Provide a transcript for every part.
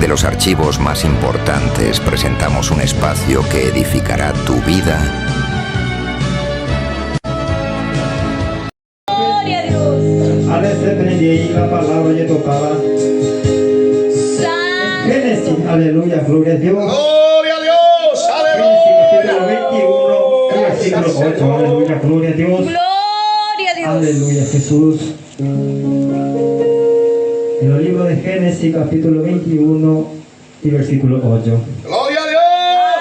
De los archivos más importantes presentamos un espacio que edificará tu vida. Gloria a Dios. Alex prendí la palabra jetopáva. Génesis, Santo. aleluya, gloria a Dios. Gloria a Dios, Génesis capítulo aleluya. 21, versículo Gracias, 8, aleluya, gloria a Dios. Gloria a Dios. Aleluya, Jesús. En el libro de Génesis capítulo 21 y versículo 8. Gloria a Dios.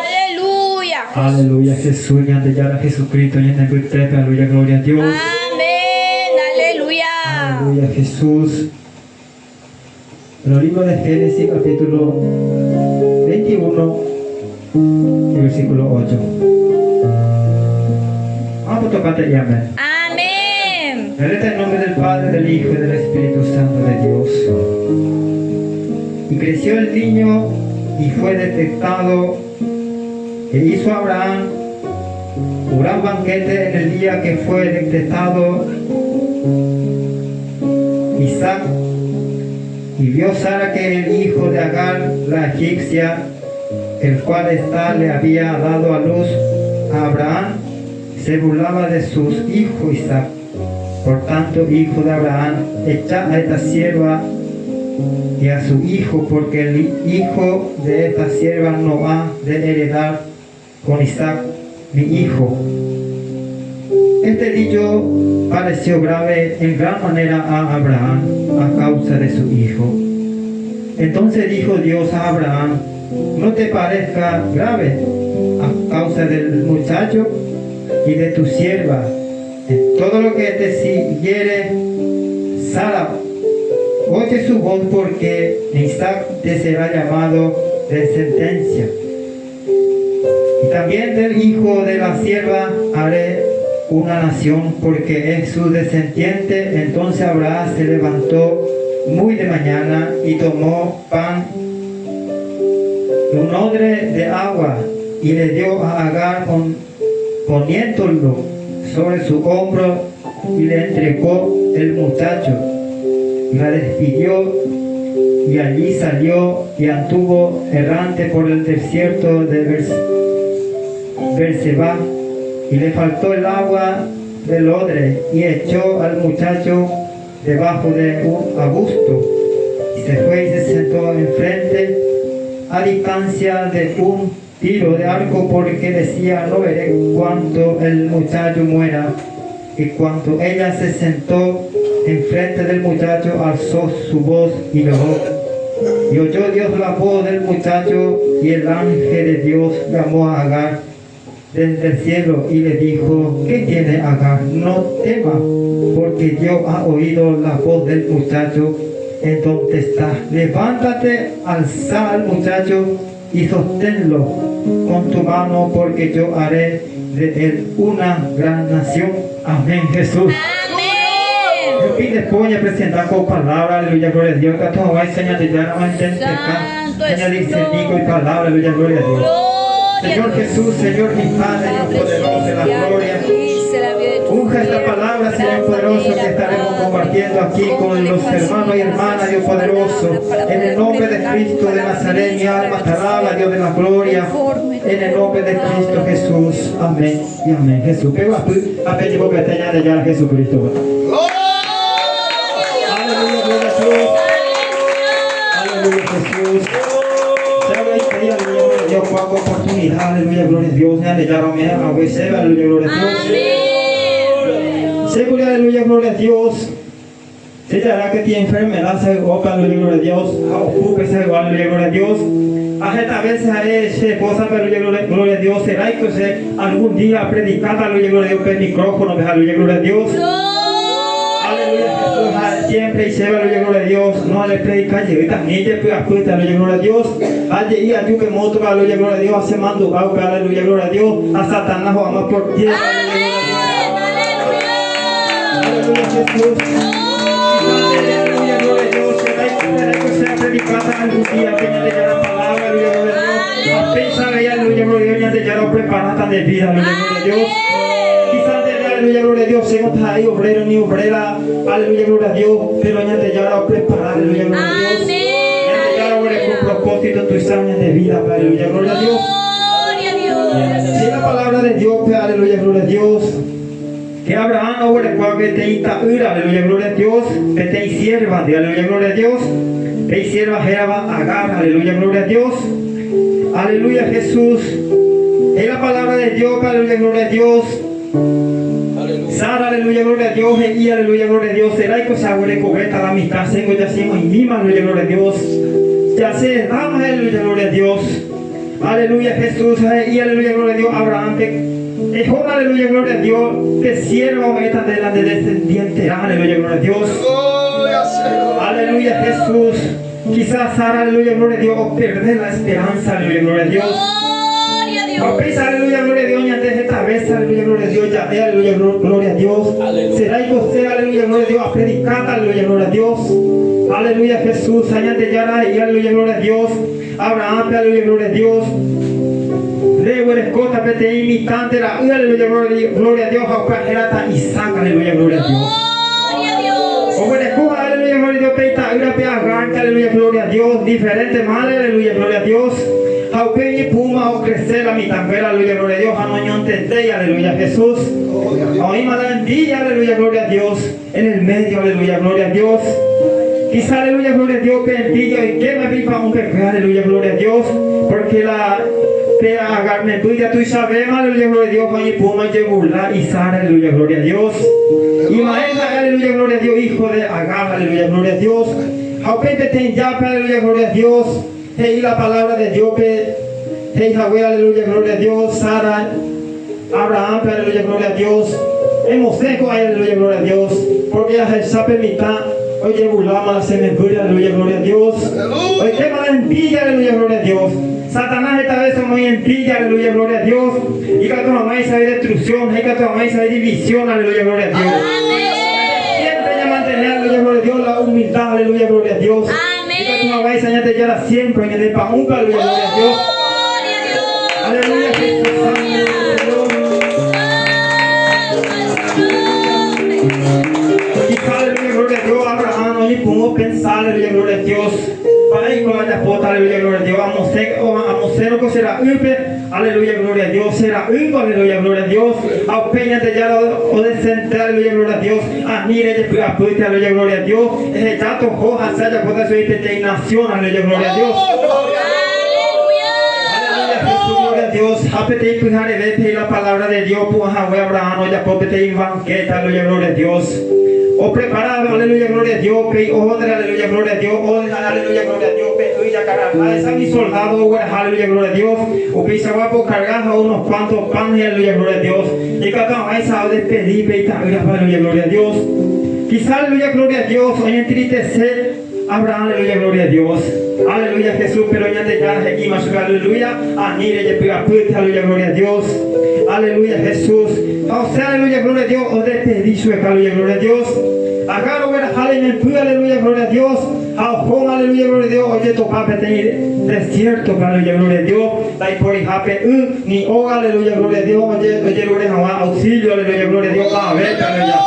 Aleluya. Aleluya, Jesús, Ñandejára Jesucristo, ñanembytépe, aleluya, gloria a Dios. Amén. Aleluya. Aleluya, Jesús. En el libro de Génesis capítulo 21 y versículo 8. Vamos a tocarte y amén. Amén. En el nombre del Padre, del Hijo y del Espíritu Santo de Dios. Y creció el niño y fue detectado e hizo Abraham un gran banquete en el día que fue detectado Isaac. Y vio Sara que el hijo de Agar, la egipcia, el cual ésta le había dado a luz a Abraham, se burlaba de sus hijos Isaac. Por tanto, hijo de Abraham, echa a esta sierva y a su hijo, porque el hijo de esta sierva no ha de heredar con Isaac, mi hijo. Este dicho pareció grave en gran manera a Abraham a causa de su hijo. Entonces dijo Dios a Abraham, no te parezca grave a causa del muchacho y de tu sierva. En todo lo que te siguiere, Sara, oye su voz, porque Isaac te será llamado de sentencia. Y también del hijo de la sierva haré una nación, porque es su descendiente. Entonces Abraham se levantó muy de mañana y tomó pan y un odre de agua y le dio a Agar poniéndolo sobre su hombro, y le entregó el muchacho. Y la despidió, y allí salió y anduvo errante por el desierto de Berseba, y le faltó el agua del odre, y echó al muchacho debajo de un arbusto, y se fue y se sentó enfrente a distancia de un tiro de arco, porque decía, no veré cuanto el muchacho muera. Y cuando ella se sentó enfrente del muchacho, alzó su voz y lloró. Y oyó Dios la voz del muchacho, y el ángel de Dios llamó a Agar desde el cielo y le dijo, ¿qué tiene Agar? No temas, porque Dios ha oído la voz del muchacho en donde está. Levántate, alza al muchacho y sosténlo con tu mano, porque yo haré de él una gran nación. Amén, Jesús. Amén. Yo pido después de presentar con palabra, aleluya, gloria a Dios. Que todo va a enseñar de ya no entender acá. Santo es Señor, dice Dios. Nico y palabra, aleluya, gloria a Dios. Gloria a Señor Dios. Jesús, Señor mi Padre, Dios Padre poderoso de la celestial, gloria. bendice la vida de tu Unja esta siervo, palabra, gran Señor poderoso, que manera, estaremos Padre. compartiendo aquí Cómo con le los hermanos y facilitas hermanas, Dios su poderoso. palabra para En el poder nombre de predicar tu Cristo de palabra, Nazaret, mi ministra alma te tu alaba, Dios de la gloria. conforme tu En el nombre de palabra, Cristo Jesús. Amén y amén. Jesús. Pero a pedir porque te añade ya Jesucristo. Aleluya, gloria a Dios. Aleluya, Jesús. Sabe, ahí, aleluya, gloria a Dios, cuando oportunidad, aleluya, gloria a Dios, ya le llamaron, a veces, aleluya, gloria a Dios. Amén. Seguridad, aleluya, gloria a Dios. Se dará que tiene enfermedad, se oca, aleluya, gloria a Dios. Ocúpese, aleluya, gloria a Dios. A esta vez haré esposa, aleluya, gloria, gloria a Dios. Será que se algún día predicar, aleluya, gloria a Dios, el micrófono, aleluya, gloria a Dios. Aleluya, Jesús, siempre y se aleluya, gloria a Dios. No le predica, y también te puede apuntar, aleluya, gloria a Dios. Allí y allí que moto, aleluya, gloria a Dios. Hace mando, aleluya, gloria a Dios. A Satanás, vamos por tierra, aleluya, gloria a Dios. Aleluya, Jesús. Aleluya, gloria a Dios. Será que sea predicada algún día, que ya le la palabra, aleluya, gloria a Dios. A pensar ella, aleluya, gloria a Dios, ya lo prepara tan de vida, aleluya, gloria a Dios. Quizás de aleluya, gloria a Dios, se no está ahí obrero ni obrera, aleluya, gloria a Dios, pero ya te ya lo prepara, aleluya, gloria a Dios. Ya te ya lo Propósito tuicha ñande vida-pe, aleluya, gloria a Dios. Gloria a Dios. Si la palabra de Dios-pe, aleluya, gloria a Dios. Que Abraham oguerekua peteĩ ta'ýra, aleluya, gloria a Dios, peteĩ sierva-nde, aleluya, gloria a Dios, pe isierva hérava Agar, aleluya, gloria a Dios. Aleluya, Jesús. He'i la palabra de Dios-pe, aleluya, gloria a Dios. Sara, aleluya, gloria a Dios, he'i, aleluya, gloria a Dios, seráiko che aguerekovéta la mitã, chéngo jachemoĩmíma, aleluya, gloria a Dios, ja che edáma, aleluya, gloria a Dios. Aleluya, Jesús, ha he'i, aleluya, gloria a Dios, Abraham-pe, Ehóna, aleluya, gloria a Dios, pe sierva ome'ẽta ndéve la nde descendienterã, aleluya, gloria a Dios. Aleluya, Jesús. Quizás Sara, aleluya, gloria a Dios, operde la esperanza, aleluya, gloria a Dios. Gloria a Dios. Ha upéicha, aleluya, gloria a Dios, ñande heta vez, aleluya, gloria a Dios, ja'e, aleluya, gloria a Dios. Seráiko che, aleluya, gloria a Dios, apredikáta, aleluya, gloria a Dios. Aleluya, Jesús, ha Ñandejára he'i, aleluya, gloria a Dios. Abraham-pe, aleluya, gloria a Dios. Nde eguerekóta peteĩ mitã nde ra'y, aleluya, gloria a Dios, ha upe hérata Isaac, aleluya, gloria a Dios. Gloria a Dios. Oguereko ha'e, aleluya, gloria a Dios, pe ita'ýrape Agar-pe, aleluya, gloria a Dios, diferente madre, aleluya, gloria a Dios. Ha upe oñepyrũma okrese la mitãnguéra, aleluya, gloria a Dios, ha noñontendéi, aleluya, Jesús. Ha oĩma la envidia, aleluya, gloria a Dios. En el medio, aleluya, gloria a Dios. Quizá, aleluya, gloria a Dios, pe envidia oikéma pe ipa'ũpekue, aleluya, gloria a Dios, porque la pe Agar memby ja tuichavéma, aleluya, gloria a Dios, ha oñepyrũma ojeburla Isaac, aleluya, gloria a Dios. Ismael ha'e, aleluya, gloria a Dios, hijo de Agar, aleluya, gloria a Dios. Ha upéi peteĩ jápe, aleluya, gloria a Dios, he'i la palabra de Dios-pe, he'i hague, aleluya, gloria a Dios, Sara, Abraham-pe, aleluya, gloria a Dios, emosẽ ko'ái, aleluya, gloria a Dios, porque ahecha pe mitã ojevuláma la che membýre, aleluya, gloria a Dios, oikéma la envidia, aleluya, gloria a Dios. Satanás heta vez omoĩ envidia, aleluya, gloria a Dios, ikatu hag̃uáicha oĩ destrucción ha ikatu hag̃uáicha oĩ división, aleluya, gloria a Dios. Siempre ñamantene, aleluya, gloria a Dios, la humildad, aleluya, gloria a Dios. Ikatu hag̃uáicha Ñandejára siempre ñane pa'ũpe, aleluya, gloria a Dios. Aleluya, Jesús santo. Quizá, aleluya, gloria a Dios, Abraham oñepyrũ opensa, aleluya, gloria a Dios, mba'éiko ajapóta, aleluya, gloria a Dios, amosẽ, amosẽrõ ko che ra'ýpe, aleluya, gloria a Dios, che ra'ýngo, aleluya, gloria a Dios, ha upéi Ñandejára odesente, aleluya, gloria a Dios, ani rejepy'apýte, aleluya, gloria a Dios, eheja toho ha che ajapóta chugui peteĩ nación, aleluya, gloria a Dios. Aleluya, Jesús, gloria a Dios. Ha peteĩ pyharevépe he'i la palabra de Dios opu'ã hague Abraham ojapo peteĩ banquete, aleluya, gloria a Dios. Oprepara, aleluya, gloria a Dios, pe hi'ódre, aleluya, gloria a Dios, ódre, aleluya, gloria a Dios, pe y jakarapa, esa umi soldado ogueraha, aleluya, gloria a Dios, upeichagua okarga ha unos cuantos panes, aleluya, gloria a Dios, ikatu hag̃uáicha odespedi pe ita'ýrape, aleluya, gloria a Dios. Quizá, aleluya, gloria a Dios, oñentristece Abraham, aleluya, gloria a Dios, aleluya, Jesús, pero Ñandejára he'íma chupe, aleluya, ani rejepy'apýte, aleluya, gloria a Dios, aleluya, Jesús, ha osẽ, aleluya, gloria a Dios, odespedi chupe, aleluya, gloria a Dios, Agar ogueraha la imemby, aleluya, gloria a Dios, ha ohóma, aleluya, gloria a Dios, ojetopa peteĩ desierto-pe, aleluya, gloria a Dios, ndaiporihápe y ni óga, aleluya, gloria a Dios, ojerure hag̃ua auxilio, aleluya, gloria a Dios, avavépe, aleluya.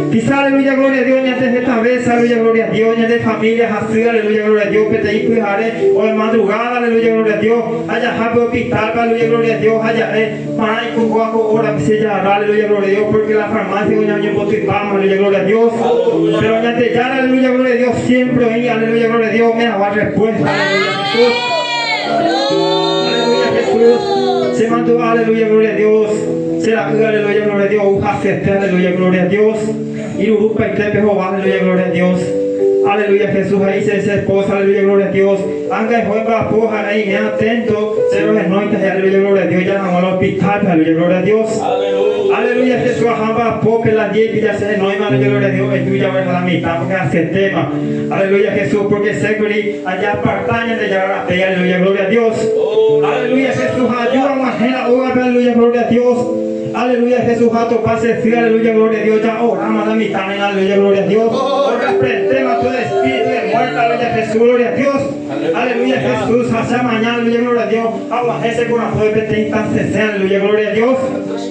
Quizá, aleluya, gloria a Dios, ñande heta vez, aleluya, gloria a Dios, ñande familia hasy, aleluya, gloria a Dios, peteĩ pyhare o de madrugada, aleluya, gloria a Dios, ha jaha pe hospital-pe, aleluya, gloria a Dios, ha ja'e, Marã iko kóva ko órape che jarra, aleluya, gloria a Dios, porque la farmacia oña oñembotypáma, aleluya, gloria a Dios. Pero Ñandejára, aleluya, gloria a Dios, siempre oĩ, aleluya, gloria a Dios, ome'ãva respuesta, aleluya, Jesús. Aleluya, Jesús. Che mandu'a, aleluya, gloria a Dios. Che ra'y, aleluya, gloria a Dios, ou hasyete, aleluya, gloria a Dios. Irurúpaite pe hova, aleluya, gloria a Dios. Aleluya, Jesús, he'i che, che esposa, aleluya, gloria a Dios. Anga eho emba'apo ha reime atento, che rohenóita, he'i, aleluya, gloria a Dios, ja hag̃ua la hospital-pe, aleluya, gloria a Dios. Aleluya, Jesús, aha mba'apópe la diez-pe ja che henóima, aleluya, gloria a Dios, eju jagueraha la mitã, porque hasyetéma. Aleluya, Jesús, porque chékuri ajeaparta Ñandejára rape, aleluya, gloria a Dios. Aleluya, Jesús, ha aju ag̃uahẽ la ógape, aleluya, gloria a Dios. Aleluya, Jesús, ha atopa che sy, aleluya, gloria a Dios, ja oráma la mitãme, aleluya, gloria a Dios. Orreprendéma todo espíritu de muerte, aleluya, Jesús, gloria a Dios. Aleluya, Jesús, ha che amaña, aleluya, gloria a Dios, aguahẽ che korasõme peteĩ tasesẽ, aleluya, gloria a Dios.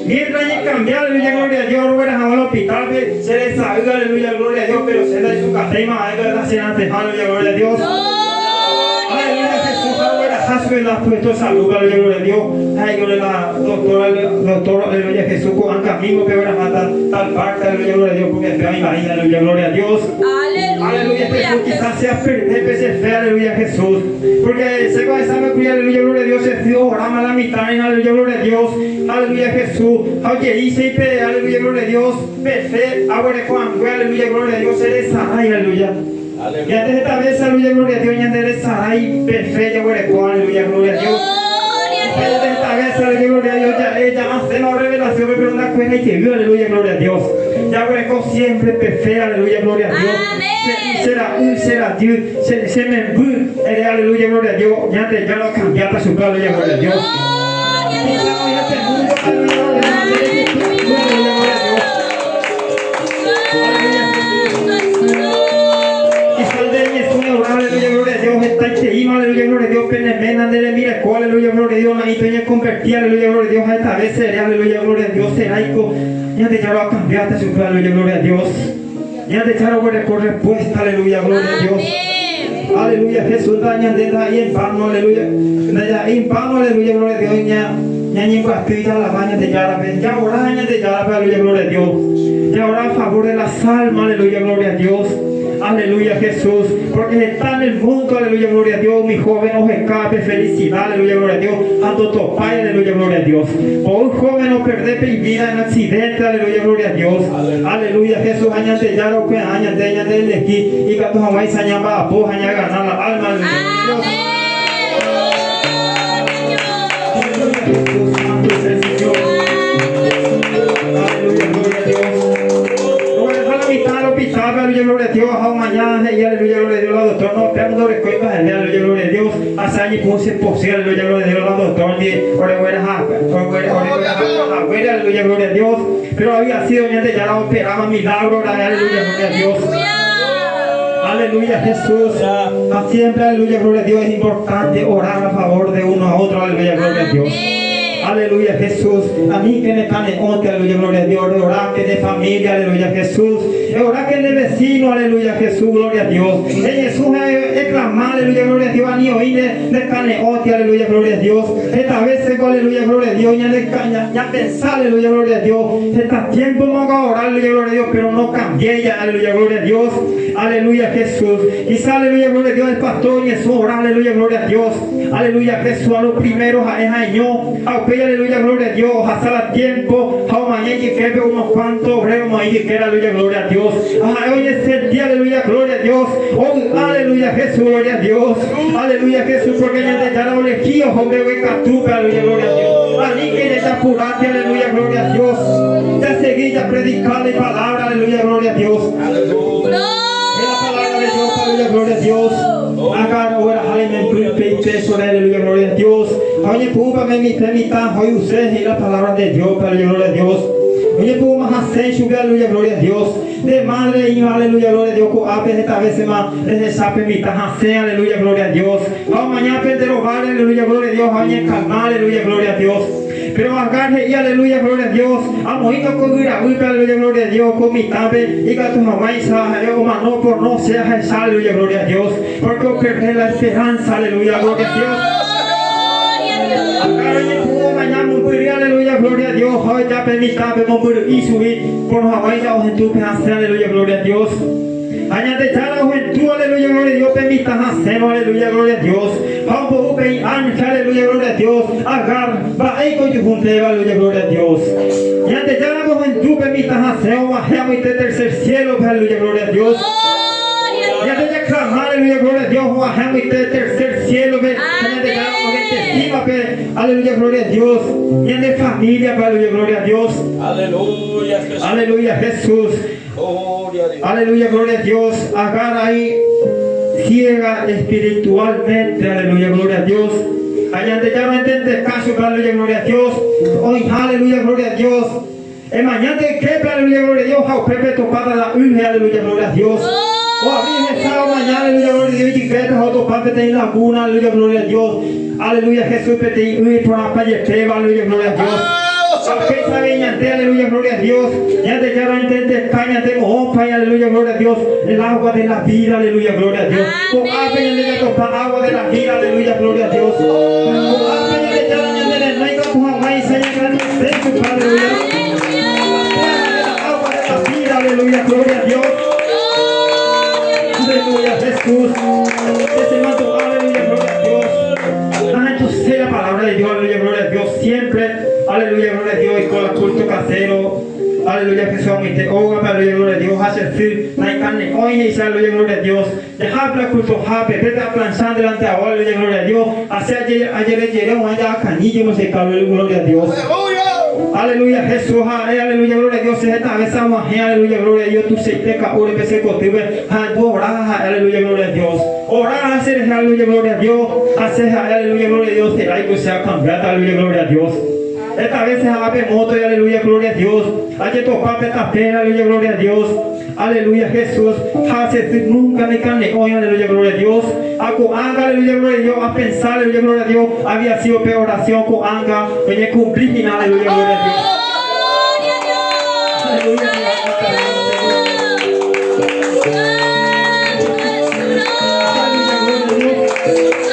Mientras añecambia, aleluya, gloria a Dios, rogueraha hag̃ua la hospital-pe, che resa'y, aleluya, gloria a Dios, pero che ndaisukaséima ha'e verdad che rãsẽha, aleluya, gloria a Dios. Aleluya. Él ha puesto salud, aleluya, gloria a Dios. Ha he'i ore la doctora, doctor, aleluya, Jesús ko'ã camino-pe ogueraháta tal parte, aleluya, gloria a Dios, porque fe oĩ vai, aleluya, gloria a Dios. Aleluya, Jesús, quizás sea perder pe che fe, aleluya, Jesús. Porque che ko'ẽsáme kuri, aleluya, gloria a Dios, che sy ohoráma la mitãre, aleluya, gloria a Dios, aleluya, Jesús. Ha ojei che ipe, aleluya, gloria a Dios, pe fe aguereko angue, aleluya, gloria a Dios, che resarái, aleluya. Ñande heta vése, aleluya, gloria a Dios, ñande resarái pe fe jaguereko, aleluya, gloria a Dios. Ñande heta vése, aleluya, gloria a Dios, ja'e ja'asẽma revelación-pe, pero ndakuérái jey, aleluya, gloria a Dios. Jaguereko siempre pe fe, aleluya, gloria a Dios. Che, che ra'y, che rajy, che, che memby, ere, aleluya, gloria a Dios, Ñandejára okambiáta chupe, aleluya, gloria a Dios. Quizá oĩ pe mundo, aleluya, gloria a Dios, aleluya, gloria a Dios. Quizá nde Jesús orar, aleluya, gloria a Dios, hetaiteíma, aleluya, gloria a Dios, pene ména, nde rembireko, aleluya, gloria a Dios, naĩto oñekonverti, aleluya, gloria a Dios, ha hetave sere, aleluya, gloria a Dios, seráiko Ñandejára okambiáta chupe, aleluya, gloria a Dios. Ñandejára oguereko respuesta, aleluya, gloria a Dios. Aleluya, Jesús ñande ndaha'éi en vano, aleluya. Ndaha'éi en vano, aleluya, gloria a Dios, ña ñañembyaty jalava Ñandejárape, jaorá Ñandejárape, aleluya, gloria a Dios. Jaorá a favor de las almas, aleluya, gloria a Dios. Aleluya, Jesús, porque heta en el mundo, aleluya, gloria a Dios, umi joven oheka pe felicidad, aleluya, gloria a Dios, ha ndotopái, aleluya, gloria a Dios. Ou joven operde pe ivida en accidente, aleluya, gloria a Dios. Aleluya, Jesús, ha Ñandejára ope'ã ñande ñande elegi ikatu hag̃uáicha ñamba'apo ha ñagana la alma, aleluya, gloria a Dios. Aleluya, Jesús, santo es el Señor. Aleluya, gloria a Dios. Rogueraha la mitad al hospital, aleluya, gloria a Dios. Ha omaña he'i, aleluya, gloria a Dios, la doctor no, péa ndorekói mba'eve, aleluya, gloria a Dios. Ha añepyrũ pochy, aleluya, gloria a Dios, la doctor ndive oregueraha, oregueraha haguére, aleluya, gloria a Dios. Pero había sido Ñandejára operáva milagro ra'e, aleluya, gloria a Dios. Aleluya, Jesús. Ha siempre, aleluya, gloria a Dios, es importante orar a favor de uno a otro, aleluya, gloria a Dios. Aleluya, Jesús. A mí que me caneote, aleluya, gloria a Dios. Orar que de familia, aleluya, Jesús. Orar que de vecino, aleluya, Jesús, gloria a Dios. En Jesús es clamar, aleluya, gloria a Dios. A ni oí de caneote, aleluya, gloria a Dios. Esta vez, aleluya, gloria a Dios. Ya de caña, ya pensar, aleluya, gloria a Dios. Está tiempo vamos a orar, aleluya, gloria a Dios, pero no cambié ya, aleluya, gloria a Dios. Aleluya, Jesús. Quizá, aleluya, gloria a Dios, el pastor Jesús, orar, aleluya, gloria a Dios. Aleluya, Jesús, a los primeros a año. A usted, aleluya, gloria a Dios. Hasta la tiempo, a mañana y que unos cuantos obreros ahí que aleluya, gloria a Dios. Ah, hoy es el día, aleluya, gloria a Dios. Hoy, aleluya, Jesús, gloria a Dios. Aleluya, Jesús, porque ya te dará elegido, hombre, huecatuca, aleluya, gloria a Dios. A mí que ya está apurate, aleluya, gloria a Dios. Ya seguí, ya predicar la palabra, aleluya, gloria a Dios. Es la palabra de Dios, aleluya, gloria a Dios. Acá ahora, aleluya, gloria a Dios. Oye, pupa, me mi mitad, hoy usted es la palabra de Dios, aleluya, gloria a Dios. Oye, pupa, más aleluya, gloria a Dios. De madre, hijo, aleluya, gloria a Dios. Coape, esta vez más, desde sape, mitad, aleluya, gloria a Dios. Vamos mañana, pentero, aleluya, gloria a Dios. Oye, calma, aleluya, gloria a Dios. Pero agarre y aleluya, gloria a Dios. Amoito con aleluya, gloria a Dios. Con mi tabe y con tu mamá y o por no seas esa, aleluya, gloria a Dios. Porque pierde la esperanza, aleluya, gloria a Dios. Aleluya, aleluya, gloria a Dios. Hoy ya permita, y subir por mamá y o en tu aleluya, gloria a Dios. Añade ya la juventud, aleluya, gloria a Dios, permita hacer, aleluya, gloria a Dios. Vamos, aleluya, gloria a Dios. Agar, va ahí con tu aleluya, gloria a Dios. Y antes ya la juventud permita hacer, bajemos y tercer cielo, aleluya, gloria a Dios. Y antes de clamar, aleluya, gloria a Dios, bajemos y tercer cielo, aleluya, gloria a Dios. Y en de familia, aleluya, gloria a Dios. Aleluya, Jesús. Aleluya, Jesús. Gloria a Dios. Aleluya, gloria a Dios. Agar ahí ciega espiritualmente, aleluya, gloria a Dios. Allá te llama entender caso, aleluya, gloria a Dios. Hoy, aleluya, gloria a Dios. En mañana te quepa, aleluya, gloria a Dios. Jau pepe topada la urge, aleluya, gloria a Dios. O abrir el sábado mañana, aleluya, gloria a Dios. Y que otro padre te laguna, aleluya, gloria a Dios. Aleluya, Jesús, pete y por la palle, aleluya, gloria a Dios. Upéicha avei ñande, aleluya, gloria a Dios, Ñandejára ointendeka ñande moõpa, aleluya, gloria a Dios, el agua de la vida, aleluya, gloria a Dios. Ko'ápe ñande jatopa agua de la vida, aleluya, gloria a Dios. Ko'ápe Ñandejára ñane renói katu hag̃uáicha ñagrandece chupe, aleluya. Agua de la vida, aleluya, gloria a Dios. Aleluya, Jesús. Che mandu'a, aleluya, gloria a Dios. Nahenduse la palabra de Dios, aleluya, gloria a Dios. Siempre, aleluya, gloria a Dios, oiko la culto casero. Aleluya, Jesús amoite ógape, aleluya, gloria a Dios. Ha che sy naikane'õi he'ise, aleluya, gloria a Dios. Jaha la cultohápe, pépe aplancha delante ao, aleluya, gloria a Dios. Ha che ajerejere og̃uahẽ ja'akañy jemoseika, aleluya, gloria a Dios. Aleluya, Jesús ha'e, aleluya, gloria a Dios. Che heta vece ag̃uahẽ, aleluya, gloria a Dios, tuichaite ka'úre pe che kotýpe, ha andu ora ha ha'e, aleluya, gloria a Dios. Ora ha che rehe, aleluya, gloria a Dios. Ha che ha'e, aleluya, gloria a Dios, será-iko che akambiáta, aleluya, gloria a Dios. Heta vece ha'a pe mótoy, aleluya, gloria a Dios. Ajetopa pe tapére, aleluya, gloria a Dios. Aleluya, Jesús. Ha che sy nunca naikane'õi, aleluya, gloria a Dios. Ha ko'ág̃a, aleluya, gloria a Dios, apensa, aleluya, gloria a Dios, había sido pe oración ko'ág̃a oñekumpli hína, aleluya, gloria a Dios. Gloria a Dios. Aleluya, Santo es su Aleluya, nombre. gloria a Dios.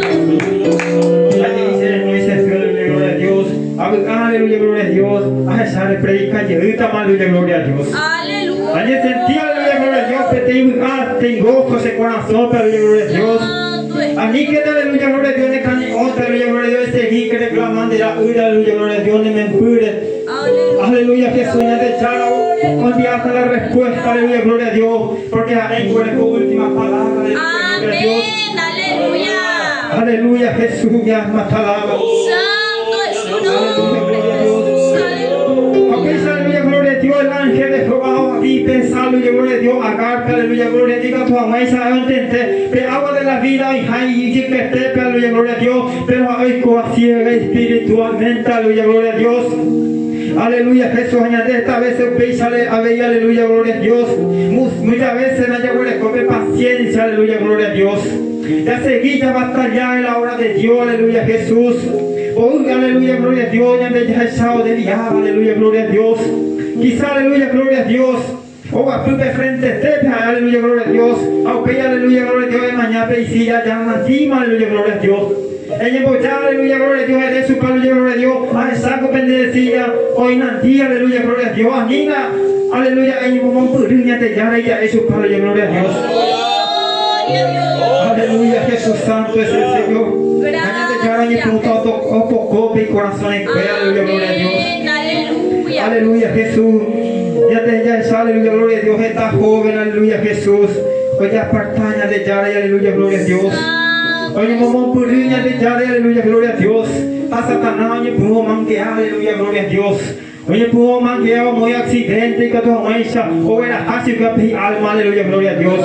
Aleluya. Aje'i che renói che sy, aleluya, gloria a Dios. Avy'a, aleluya, gloria a Dios. Ahecha repredika jeýtama, aleluya, gloria a Dios. Aleluya. Añesenti, aleluya, gloria a Dios, peteĩ vy'a, peteĩ gozo che korasõpe, aleluya, gloria a Dios. Santo es. Aníkena, aleluya, gloria a Dios, nekane'õta, aleluya, gloria a Dios, esegíke reclama nde ra'ýre, aleluya, gloria a Dios, ne membýre. Aleluya. Aleluya, Jesús Ñandejára oenviáta la respuesta, aleluya, gloria a Dios, porque ha'e oguereko última palabra, aleluya, gloria a Dios. Amén. Aleluya. Aleluya, Jesús, mi alma te alaba. Santo es su nombre, Jesús. Aleluya. Upéicha, aleluya, gloria a Dios, el ángel de Jehová ovi pensa, aleluya, gloria a Dios, Agarpe, aleluya, gloria a Dios, ikatu hag̃uáicha ha'e ontende pe agua de la vida oĩha ijyketépe, aleluya, gloria a Dios, pero ha'e oikóva ciega espiritualmente, aleluya, gloria a Dios. Aleluya, Jesús, ha ñande esta vece upéicha avei, aleluya, gloria a Dios. Muchas veces ndajaguereko pe paciencia, aleluya, gloria a Dios. Jasegi jabatalla en la obra de Dios, aleluya, Jesús. Hoy, aleluya, gloria a Dios, ñande jahechao de diablo, aleluya, gloria a Dios. Quizá, aleluya, gloria a Dios. Oguapy pe frente tepe, aleluya, gloria a Dios. Aupéi, aleluya, gloria a Dios, emaña pe isilla ya encima, aleluya, gloria a Dios. Eñemboja, aleluya, gloria a Dios, ere chupe, aleluya, gloria a Dios. Ahecháko pende silla, oĩnandi, aleluya, gloria a Dios. Anína, aleluya, eñemomombyry Ñandejára ija'e chupe, aleluya, gloria a Dios. Gloria a Dios. Aleluya, Jesús Santo es el Señor. Ha Ñandejára oñepyrũta opoko pe icorazón ekuéra, aleluya, gloria a Dios. Amén. Aleluya. Aleluya, Jesús. Ya te ya aleluya, gloria a Dios. Está joven, aleluya, Jesús. Oye, aparta Ñandejára, y aleluya, gloria a Dios. Santo Oye, es momombyry Ñandejára, y aleluya, gloria a Dios. A Satanás, oñepyrũ omanguea, aleluya, gloria a Dios. Oñepyrũ omanguea, omoĩ accidente, ikatu hag̃uáicha, ogueraha chupe pe alma, aleluya, gloria a Dios.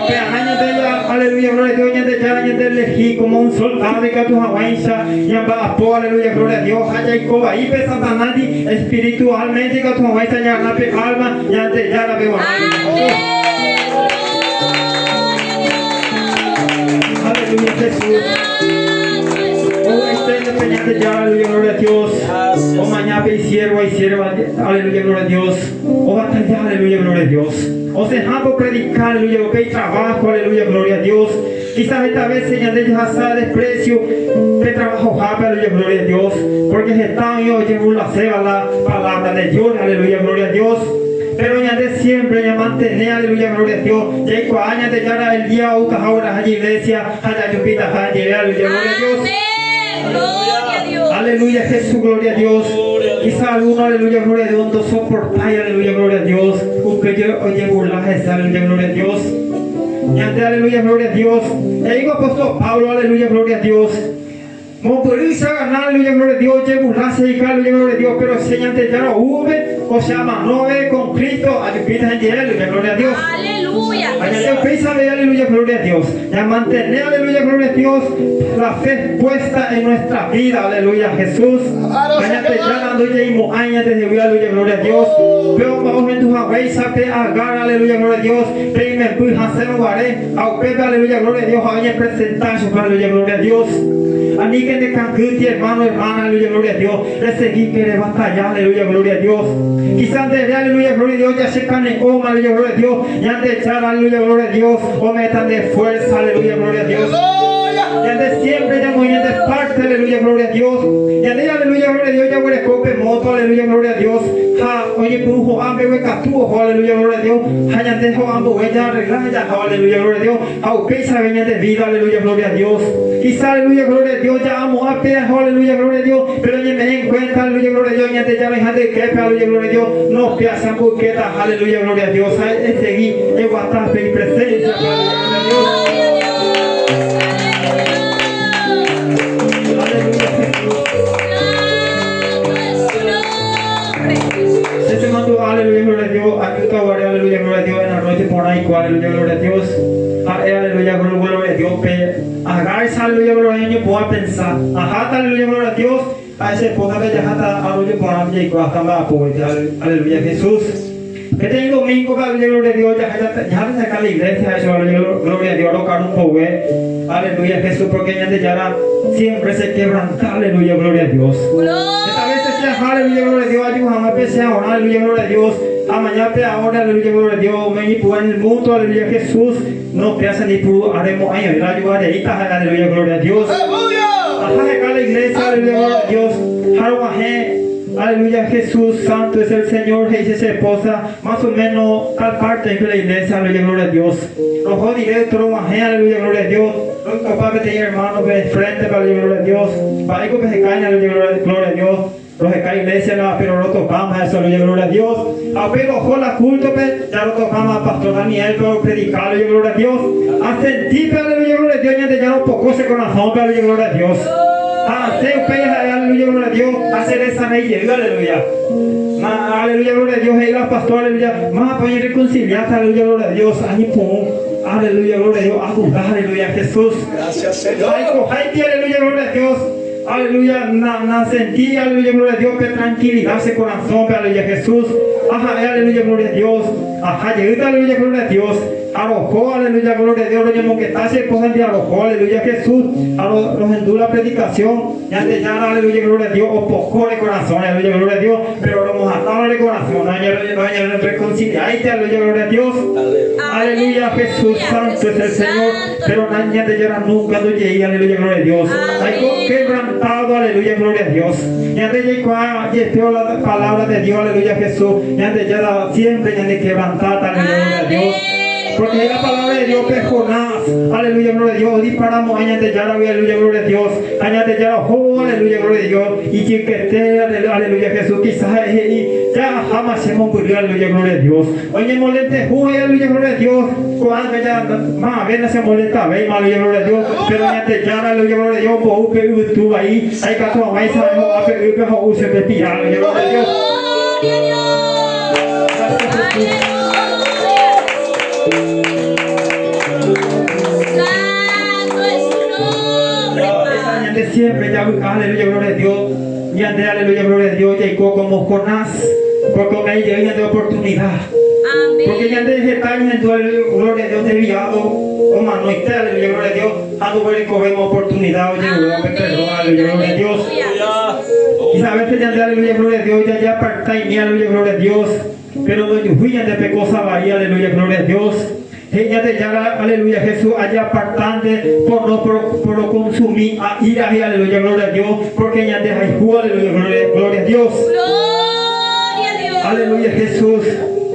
Pe Ñandejára, aleluya, gloria a Dios, Ñandejára, ñande elegí como un soldado ikatu hag̃uáicha, ñamba'apo, aleluya, gloria a Dios, ha jaiko vai pe Satanás espiritualmente ikatu hag̃uáicha ñagana pe alma, Ñandejára pe guarã. Amén. Gloria a Dios. Aleluya, Jesús. Santo es su Oh, nombre. extiende pe Ñandejára, aleluya, gloria a Dios. Gracias. Oh, mañana pe siervo y sierva, aleluya, gloria a Dios. Oh, batalla, aleluya, gloria a Dios. O se por predicar, aleluya, ok, trabajo, aleluya, gloria a Dios. Quizás esta vez, Señor, de ellos hace desprecio, de trabajo, jape, aleluya, gloria a Dios. Porque se están y oye, la ceba la palabra de Dios, aleluya, gloria a Dios. Pero ñande siempre ya mantener, aleluya, gloria a Dios. Ya hay años de ya el día, ahora, allí iglesia, allá yupita, aleluya, gloria a Dios. Amén. Gloria a Dios. Aleluya, Jesús, gloria a Dios. Gloria a Dios. Quizá alguno, aleluya, gloria a Dios, no soportáis, aleluya, gloria a Dios. Usted yo oye burlajes, aleluya, gloria a Dios. Y antes, aleluya, gloria a Dios. Le digo apóstol Pablo, aleluya, gloria a Dios. Mombyry ganar, aleluya, gloria a Dios, oye burlarse y aleluya, gloria a Dios, pero Señor, ya no hubo, o sea, manove con Cristo, aleluya, aleluya, gloria a Dios. Aleluya. Aleluya. Añande upéicha avei, aleluya, gloria a Dios. Ñamantene, aleluya, gloria a Dios, la fe puesta en nuestra vida, aleluya, Jesús. Añandejára ndojeimo'ãi ñandehegui, aleluya, gloria a Dios. Pe opa ohendu haguéicha pe Agar, aleluya, gloria a Dios, pe imemby hasẽrõ guare, ha upépe, aleluya, gloria a Dios, ha oñepresenta chupe, aleluya, gloria a Dios. Aníke nekangýti, hermano, hermana, aleluya, gloria a Dios, resegíke rebatalla, aleluya, gloria a Dios. Quizá nde ere, aleluya, gloria a Dios, ja che kane'õma, aleluya, gloria a Dios, Ñandejára, aleluya, gloria a Dios, ome'ẽta nde fuerza, aleluya, gloria a Dios. Ñande siempre ñamoĩ ñande parte, aleluya, gloria a Dios. Ñande, aleluya, gloria a Dios, jaguereko pe moto, aleluya, gloria a Dios, ha oñepyrũ ho'a mbeguekatu oho, aleluya, gloria a Dios, ha ñande ho'a ambue jaarregla ha jaha, aleluya, gloria a Dios, ha upéicha avei ñande vida, aleluya, gloria a Dios. Quizá, aleluya, gloria a Dios, ja'amo'ã pe aho, aleluya, gloria a Dios, pero ñeme'ẽ en cuenta, aleluya, gloria a Dios, Ñandejára oĩha nde yképe, aleluya, gloria a Dios, no pe asambykéta, aleluya, gloria a Dios, ha esegi eguata pe ipresencia-pe, aleluya, gloria a Dios. Aleluya, Jesús. Che chemandu'a, aleluya, gloria a Dios, añuta guare, aleluya, gloria a Dios, en la noche porã iko, aleluya, gloria a Dios, ha'e, aleluya, gloria a Dios, pe Agarza, aleluya, gloria a Dios, ñepu'ã pensa, aháta, aleluya, gloria a Dios, ha che esposa-pe jaháta arroyo porã jaiko hasta mba'apópe, aleluya, Jesús. Peteĩ domingo-pe, aleluya, gloria a Dios, jaháta saca la iglesia, ha eso, aleluya, gloria a Dios, rokaru mboyve, aleluya, Jesús, porque Ñandejára siempre se quebranta, aleluya, gloria a Dios. Heta veces che aha, aleluya, gloria a Dios, aju hag̃ua pe che ahorã, aleluya, gloria a Dios, amaña pe ahora, aleluya, gloria a Dios, umi oñepu'ã en el mundo, aleluya, Jesús. No pe asanipuru aremo'ãi oĩ la ajuareíta ha'e aleluya gloria a Dios. Aha heka la iglesia aleluya gloria a Dios ha roguahẽ aleluya Jesús santo es el Señor he'ise che esposa más o menos tal parte oĩpe la iglesia aleluya gloria a Dios. Roho directo roguahẽ aleluya gloria a Dios roitopa peteĩ hermano pe frente pe aleluya gloria a Dios mba'éiko pehekáina aleluya gloria a Dios. Roheka iglesia la pero rotopáma eso aleluya gloria a Dios. Ha upéi roho la culto-pe ja rotopáma pastor Daniel-pe opredika aleluya gloria a Dios. Asentí-pe aleluya gloria a Dios Ñandejára opoko che corazón-pe aleluya gloria a Dios. Ha asẽ upéi ha'e aleluya gloria a Dios ha che resarei jey aleluya. Ma aleluya gloria a Dios he'i la pastor aleluya mávapa oñerreconciliáta aleluya gloria a Dios añepyrũ aleluya gloria a Dios aduda aleluya Jesús. Gracias Señor. Aikoháiti aleluya gloria a Dios. Aleluya, na, na sentí, aleluya, gloria a Dios, pe tranquilidad che corazón-pe, aleluya, Jesús, aha'e, aleluya, gloria a Dios, aha jeýta, aleluya, gloria a Dios, aroho, aleluya, gloria a Dios, roñemongeta che esposa-ndi aroho, aleluya, Jesús, ha ro, rohendu la predicación, Ñandejára, aleluya, gloria a Dios, opoko ore corazón-re, aleluya, gloria a Dios, pero romohatã ore corazón, roñereconciliáite, aleluya, gloria a Dios, aleluya, Jesús, santo es el Señor. Pero na Ñandejára nunca ndojei, aleluya, gloria a Dios. Aiko quebrantado, aleluya, gloria a Dios. Ñande jaikuaa jepévo la palabra de Dios, aleluya, Jesús. Ñandejára siempre ñande quebrantáta, aleluya, gloria a Dios. Porque la palabra de Dios pe Jonás, aleluya, gloria a Dios, odiparamo'ã Ñandejáragui, aleluya, gloria a Dios. Ha Ñandejára ohóvo, aleluya, gloria a Dios, ijykete, aleluya, Jesús, quizás ha'e he'i, Ja aháma che mombyry, aleluya, gloria a Dios. Oñemolentehu he'i, aleluya, gloria a Dios, ko'ág̃a ja mave nachemolendavéima, aleluya, gloria a Dios, pero Ñandejára, aleluya, gloria a Dios, ombou pe yvytu vai ha ikatu hag̃uáicha ho'a pe ýpe ha ho'u chupe pira, aleluya, gloria a Dios. Gracias, Jesús. Ñande siempre javy'a, aleluya, gloria a Dios. Ñande, aleluya, gloria a Dios, jaiko como Jonás, porque ome'ẽ jey ñande oportunidad. Porque ñande heta ñahendu, aleluya, gloria a Dios, desviado, omanoite, aleluya, gloria a Dios, ha ndoguerekovéima oportunidad ojeruréva pe perdón, aleluya, gloria a Dios. Quizá a veces ñande, aleluya, gloria a Dios, jajeapartaimi, aleluya, gloria a Dios, pero ndojuhúi ñande pe cosa vai, aleluya, gloria a Dios. He'i Ñandejára, aleluya, Jesús, ajeapartánte por no porokonsumi a ira he'i, aleluya, gloria a Dios, porque ñande hayhu, aleluya, gloria, gloria a Dios. Aleluya, Jesús.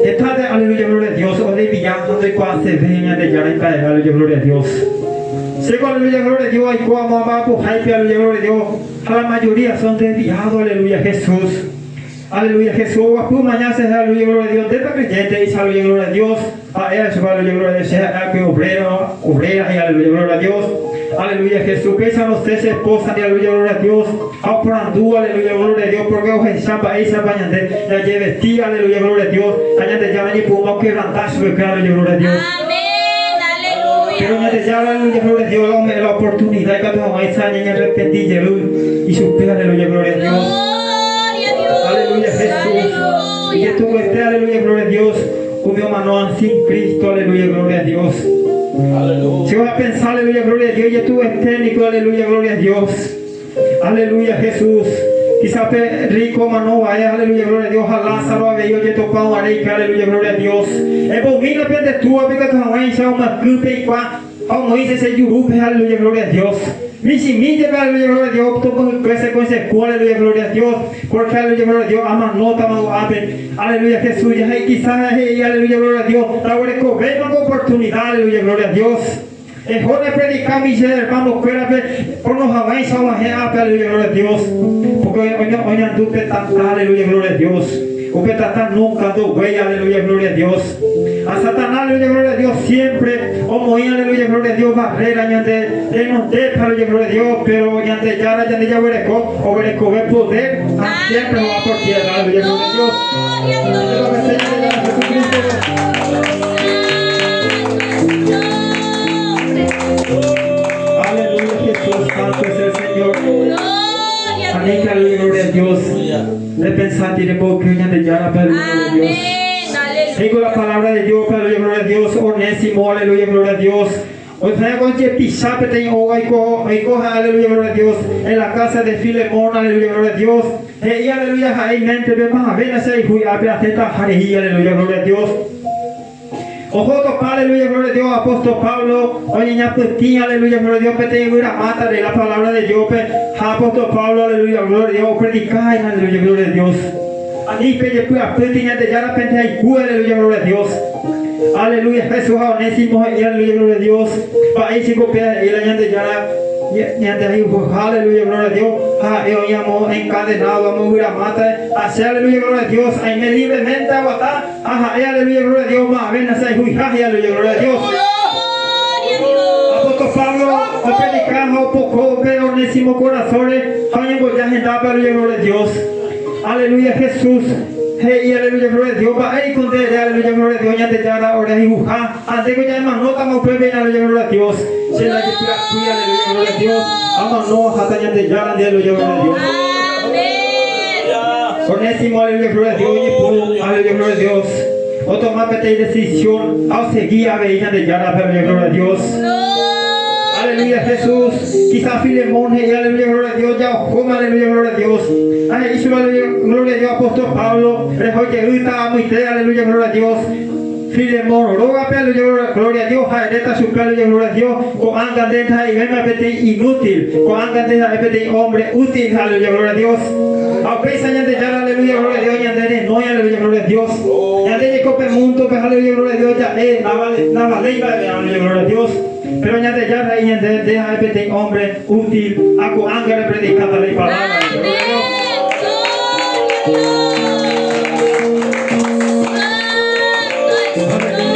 Heta de, aleluya, gloria a Dios, odevia ha ndoikuaaseve Ñandejára imba'eve, aleluya, gloria a Dios. Chéko, aleluya, gloria a Dios, aiko amo amba'apoháipe, aleluya, gloria a Dios, ha la mayoría son desviado, aleluya, Jesús. Aleluya Jesús oguapy omaña che aleluya gloria a Dios ndépa creyente he'ícha aleluya gloria a Dios ha'e achupe aleluya gloria a Dios che ha'e akue obrero obrera he'i aleluya gloria a Dios. Aleluya Jesús. Péicha rosẽ che esposa-ndi, aleluya, gloria a Dios. Ha oporandu, aleluya, gloria a Dios, porque ohecha mba'éichapa ñande jajevesti, aleluya, gloria a Dios. Ha Ñandejára oñepyrũma okevranta chupekuéra, aleluya, gloria a Dios. Amén, aleluya. Pero Ñandejára, aleluya, gloria a Dios, ome'ẽ la oportunidad ikatu hag̃uáicha ñañearrepenti jey ichupe, aleluya, gloria a Dios. Gloria a Dios. Aleluya, Jesús. Aleluya. Ijetu'uete, aleluya, gloria a Dios. Umi omanóva sin Cristo, aleluya, gloria a Dios. Aleluya. Si vas a pensar, aleluya, gloria a Dios, ijetu'uete niko, aleluya, gloria a Dios. Aleluya, Jesús. Quizás pe rico omanóva, aleluya, gloria a Dios, ha Lázaro avei ojetopáva reike, aleluya, gloria a Dios. Embovina pe nde túvape ikatu hag̃uáicha omyakỹ pe ikuã ha omoĩse che jurúpe, aleluya, gloria a Dios. Michĩmi jepe, aleluya, gloria a Dios, tombohykue che konsehũ, aleluya, gloria a Dios, porque, aleluya, gloria a Dios, amanótama ko'ápe, aleluya, Jesús, jahe'i quizás he'i, aleluya, gloria a Dios, ndaguerekovéima ko oportunidad, aleluya, gloria a Dios. Eho repredika umi che hermano-kuérape ono hag̃uáicha og̃uahẽ ápe, aleluya, gloria a Dios, porque oñandu pe tata, aleluya, gloria a Dios. Upe tata nunca ndoguéi, aleluya, gloria a Dios. Ha Satanás, aleluya, gloria a Dios, siempre omoĩ, aleluya, gloria a Dios, barrera ñande renondépe, aleluya, gloria a Dios, pero Ñandejára ñande jaguereko, oguerekove poder ha siempre ho'a por tierra, aleluya, gloria a Dios. Gloria a Dios. Ñandejára Jesucristo. Aleluya, Jesús, santo es el Señor. Gloria a Amén, Dios. aleluya, gloria a Dios. De pensar tiene poco que Ñandejára, aleluya, gloria a Dios. Amén. Digo la Aleluya. palabra de Dios, aleluya, gloria a Dios. Onésimo, aleluya, gloria a Dios. O sea, con que pisape te oigo, oigo, aleluya, gloria a Dios. En la casa de Filemón, aleluya, gloria a Dios. Y aleluya, ahí mente, ve más a ver, ese hijo y ape, atenta, jarejí, aleluya, gloria a Dios. Ojo, topa, aleluya, gloria a Dios, apóstol Pablo, oye, ñapytĩ, aleluya, gloria a Dios, pete yvyra máta de la palabra de Dios, pe, ha apóstol Pablo, aleluya, gloria a Dios, predica, aleluya, gloria a Dios. Ani pe jepy'apýti Ñandejára pende hayhu, aleluya, gloria a Dios. Aleluya, Jesús ha Onésimo he'i, aleluya, gloria a Dios. Mba'éichiko pe he'i la Ñandejára, ñande hayhuha, aleluya, gloria a Dios. Ha ha'e oĩ amo encadenado amo yvyra máta, ha che, aleluya, gloria a Dios, aime libremente aguata, ha ha'e, aleluya, gloria a Dios, ma'ave nasehayhuiha, he'i, aleluya, gloria a Dios. Gloria a Dios. Apóstol Pablo opredika ha opoko upe Onésimo korasõre ha oñemboja hendápe, aleluya, gloria a Dios. Aleluya, Jesús. He'i, aleluya, gloria a Dios. Mba'éiko nde ere, aleluya, gloria a Dios, Ñandejára orehayhuha. Ha ndéko ja'emanótama upépe, aleluya, gloria a Dios. Che ndajepy'apýi, aleluya, gloria a Dios. Amano aháta Ñandejára nde, aleluya, gloria a Dios. Amén. Onésimo, aleluya, gloria a Dios, oñepyrũ, aleluya, gloria a Dios. Otoma peteĩ decisión ha osegi avei Ñandejárape, aleluya, gloria a Dios. Gloria Aleluya, a Dios. Jesús. Quizá Filemón, he'i, aleluya, gloria a Dios, ya ojoma, aleluya, gloria a Dios. Ha he'i chupe, aleluya, gloria a Dios, apóstol Pablo, reho jeýta amoite, aleluya, gloria a Dios. Filemón, rógape, aleluya, gloria a Dios, ha eréta chupe, aleluya, gloria a Dios. Ko'ág̃a nde ndaha'eivéima peteĩ inútil, ko'ág̃a nde ha'e peteĩ hombre útil, aleluya, gloria a Dios. Ha upéicha Ñandejára, aleluya, gloria a Dios, ñande renói, aleluya, gloria a Dios. Ñande jeko pe mundo-pe, aleluya, gloria a Dios, ja'e ndavaléi mba'eve, aleluya, gloria a Dios. Pero Ñandejára he'i ñande nde ha'e peteĩ hombre útil, ha ko'ág̃a repredikáta la ipalabra, gloria a Dios. Amén. Gloria a Dios. Santo es su nombre.